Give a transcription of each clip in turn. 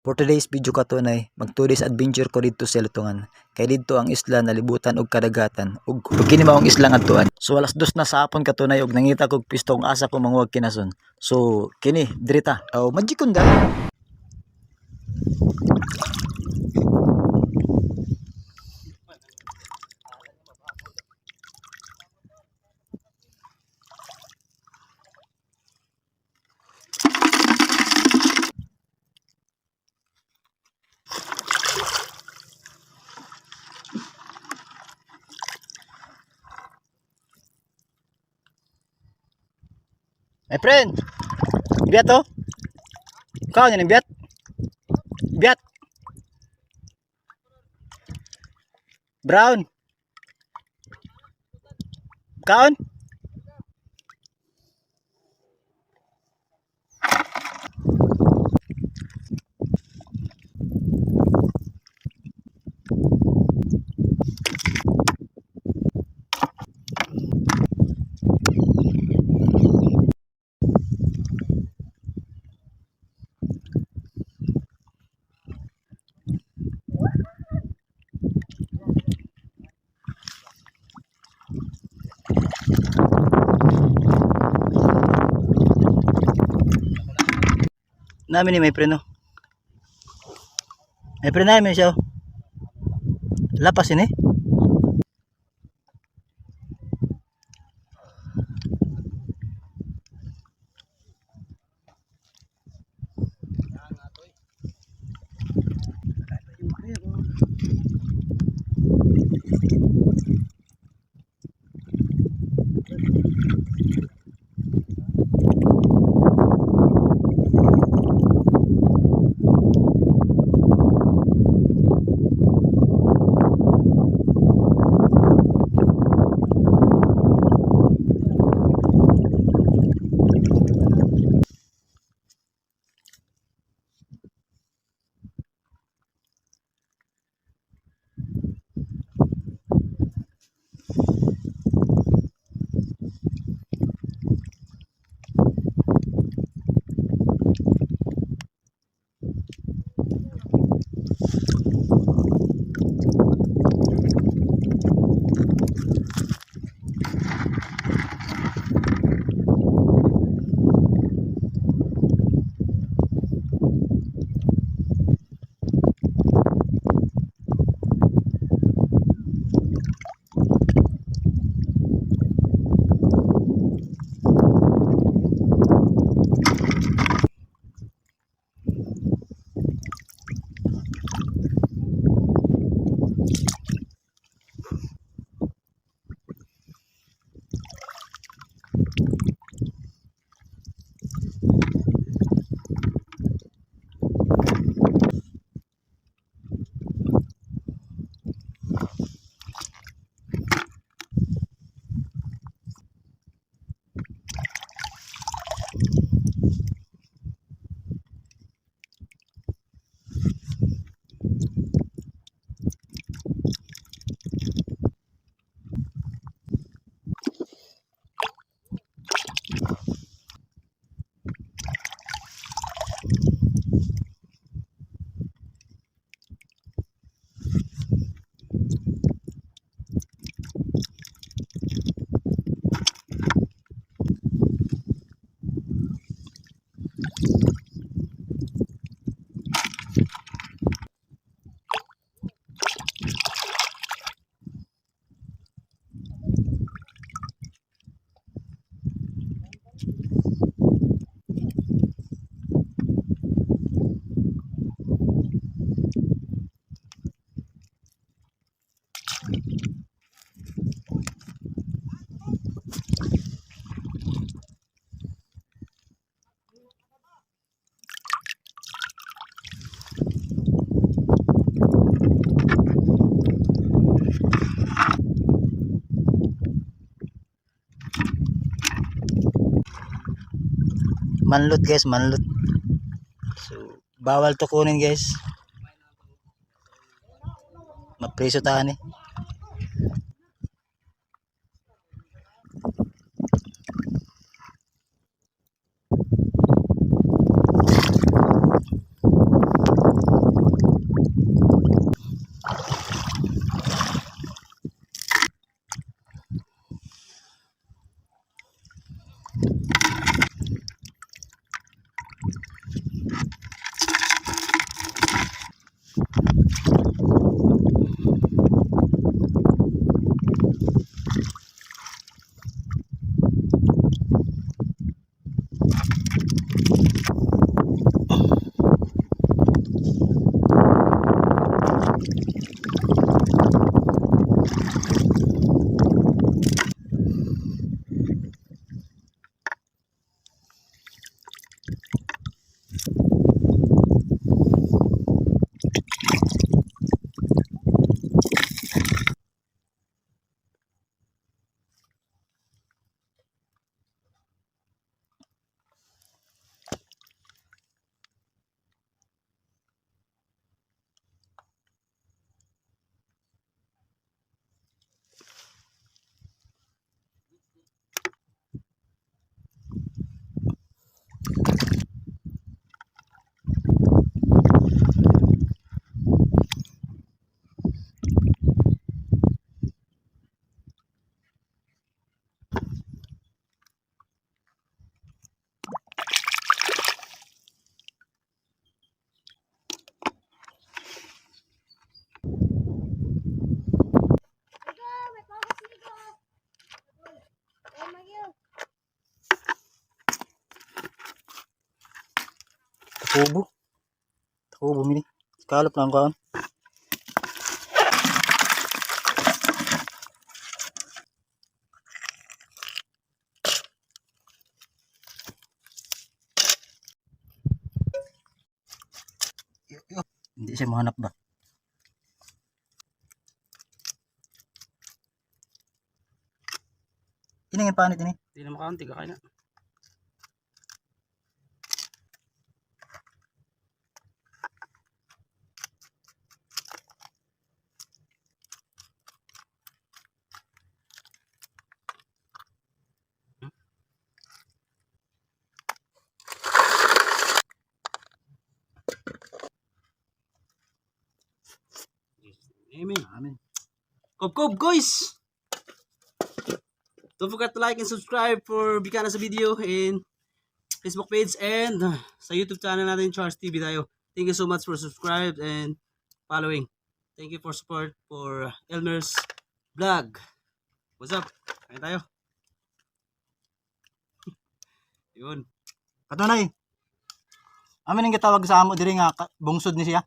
For today's video, katunay, mag 2 days adventure ko didto sa Lutungan. Kay didto ang isla nalibutan og kadagatan ug kini maong islang adtuan. So 2:00 na sa hapon, katunay, ug nangita kog pisto kung asa ko manguhag kinason. So kini diri ta. Oh, magic kunda. My friend. Biat to. Kaon yan biat. Biat. Brown. Kaon? Namin ni may preno. May preno namin siya, oh. Lapas ini. Manlot, guys, manlot. So bawal to kunin, guys. Mapriso ta ni. Takubo. Takubo mini. Kalap lang kaon. Hindi siya mahanap ba? Ini nga panit ini. Hindi na makaunti, kakain na. Amen. Amen. Kob Kob guys! Don't forget to like and subscribe for Bikana sa video in Facebook page and sa YouTube channel natin, Charles TV tayo. Thank you so much for subscribe and following. Thank you for support for Elmer's vlog. What's up? Kain tayo. Yun. Katunay. Amin ang gitawag sa amo diri nga bungsod ni siya.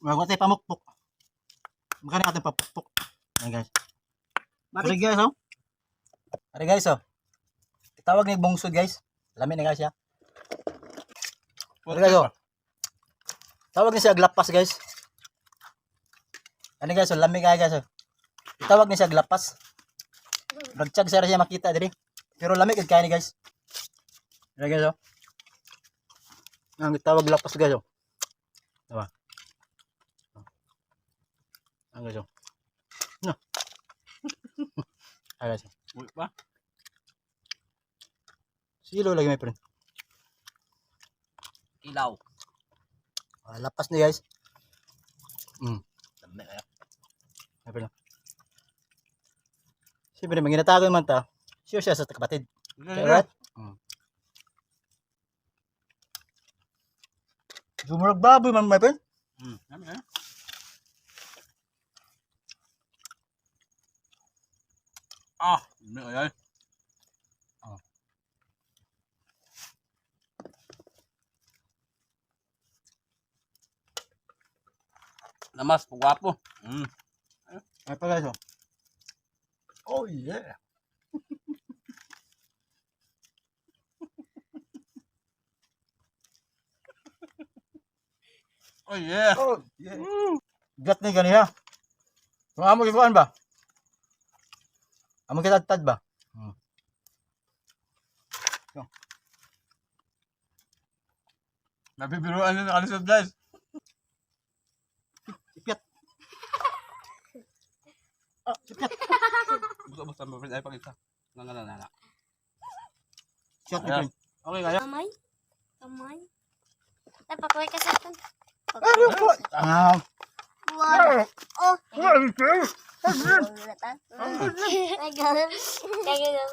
Wag tayo pamukpok. Magkano ating pamukpok. Ayan guys. Ari guys oh. Ari guys oh. Tawag ni bungsod guys. Lami na guys siya. Ari guys oh. Tawag ni siya glapas guys. Ano guys oh, lami kaya guys oh. Tawag ni siya glapas. Ragtsag sa siya makita diri. Pero lami gid kaya ni guys. Ari guys oh. Ang tawag lapas guys oh. Diba? Ang guys oh. No. Ay guys. Oh. Uy pa. Silo lagi may friend. Ilaw. Ah, lapas ni guys. Lami kaya. May friend. Siyempre, manginatago man ta. Sure siya sa kapatid. Okay, right? Jumurag baboy man, my friend. Lami na. Ah, may ay. Ah. Lamas, guwapo. Ay pa guys, oh. Oh yeah. Oh yeah. Oh yeah. Gat ni ganiha. Kung amo gikuan ba? Amo kitad ba? Nabibiruan na nakalisod guys. Ipyat. Ah, ipyat. Busa-busa mo ay pakita. Nga nga na na. Shot ni Ayan. friend. Okay kaya. Kamay. Kamay. Ay, pakuwi ka sa atin. Ah, One. Oh. Ay, ganun. Ganun.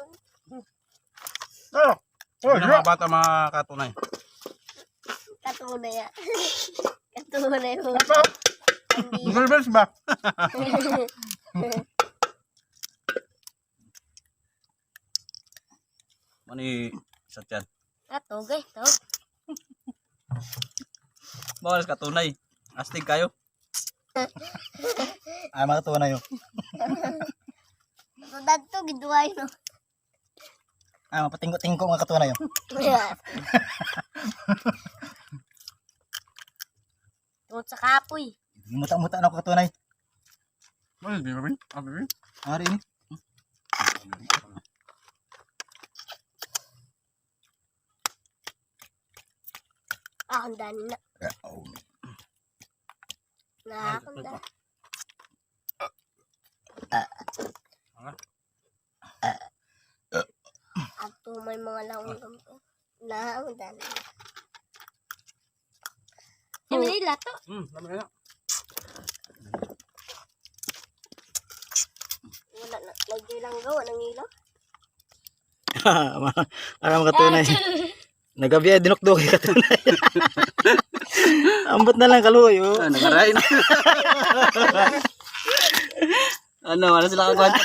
Oh, mga bata mga katunay. Katunay ah. Katunay mo. Girlfriends ba? Mani sa tiyan. Ah, tugay. Tug. Bawal sa katunay. Astig kayo. Ay makatuwa na yun. Sundad to, giduay no. Ay mapatingko-tingko mga katuwa na yun. Tungod sa kapoy. Muta-muta na ako katunay. Mani baby. Ah baby. Ari ini. Ah, ang dani na. Na, akong dani. Ato may mga laong gamto. Na, ang dani. Ay, may lato. Lami na. Wala na. Nagdilang gawa ng ilo. Ara mga katunay. Nagabi ay dinukdok kay katunay. Ambot na lang kaluoy oh. Ah, nagarain. Ano, wala sila kagwanta.